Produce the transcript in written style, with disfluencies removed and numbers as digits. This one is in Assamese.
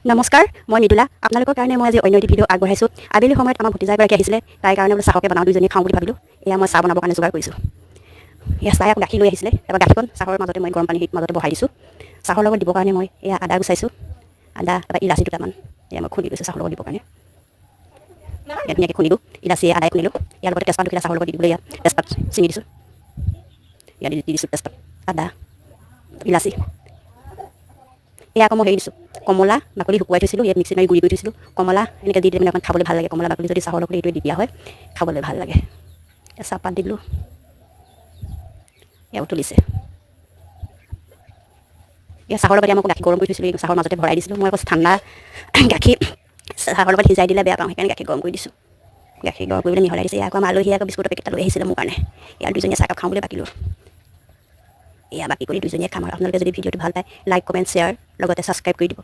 নমস্কাৰ, মই মৃদুলা। আপোনালোকৰ কাৰণে মই আজি অন্য এটি ভিডিঅ' আগবঢ়াইছোঁ। আবেলি সময়ত আমাৰ ভতিজা এগৰাকী আহিছিলে। তাইৰ কাৰণে বোলো চাহকে বনাওঁ, দুইজনীয়ে খাওঁ বুলি ভাবিলোঁ। এয়া মই চাহ বনাবৰ কাৰণে যোগাৰ কৰিছোঁ। এয়া চাহ আকৌ গাখীৰ লৈ আহিছিলে। তাৰপৰা গাখীৰকণ চাহৰ মাজতে মই গৰম পানীৰ মাজতে বহাই দিছোঁ। চাহৰ লগত দিবৰ কাৰণে মই এয়া আদা গুচাইছোঁ, আদা, তাৰপৰা ইলাচি দুটামান এয়া মই খুন্দি লৈছোঁ চাহৰ লগত দিবৰ কাৰণে। ইয়াত ধুনীয়াকৈ খুন্দিলোঁ, ইলাচি আদাই খুন্দিলোঁ। ইয়াৰ লগতে তেজপাত দুখিলা চাহৰ লগত দি দিবলৈ ইয়াত তেজপাত ছিঙি দিছোঁ। ইয়াত দি দিছোঁ তেজপাত, আদা, ইলাচি। এয়া আকৌ মই হেৰি দিছোঁ, কমলা বাকলি শুকুৱাই থৈছিলোঁ, ইয়াত মিক্সিত মাৰি গুড়ি কৰি থৈছিলোঁ। কমলা এনেকৈ দি দিলে মানে অকণমান খাবলৈ ভাল লাগে। কমলা বাকলি যদি চাহৰ লগত এইটোৱে দি দিয়া হয়, খাবলৈ ভাল লাগে। এতিয়া চাহপাত দিলোঁ, এয়া উতলিছে। এয়া চাহৰ লগত মই গাখীৰ গৰম কৰি থৈছিলোঁ, এই চাহৰ মাজতে ভৰাই দিছিলোঁ। মই আকৌ ঠাণ্ডা গাখীৰ চাহৰ লগত সিজাই দিলে বেয়া পাওঁ, সেইকাৰণে গাখীৰ গৰম কৰি দিছোঁ। গাখীৰ গৰম কৰি পেলাই মিহলাই দিছে। এয়া আকৌ আমাৰ আলহীয়ে আকৌ বিস্কুটৰ পেকেট এটা লৈ আহিছিলে মোৰ কাৰণে। এয়া দুজনীয়ে চাহকাপ খাওঁ বুলি বাকিলোঁ। এয়া বাকি কৰি দুজনীয়ে খাম। আৰু আপোনালোকে যদি ভিডিঅ'টো ভাল পায়, লাইক, কমেণ্ট, শ্বেয়াৰ, লগতে ছাবস্ক্ৰাইব কৰি দিব।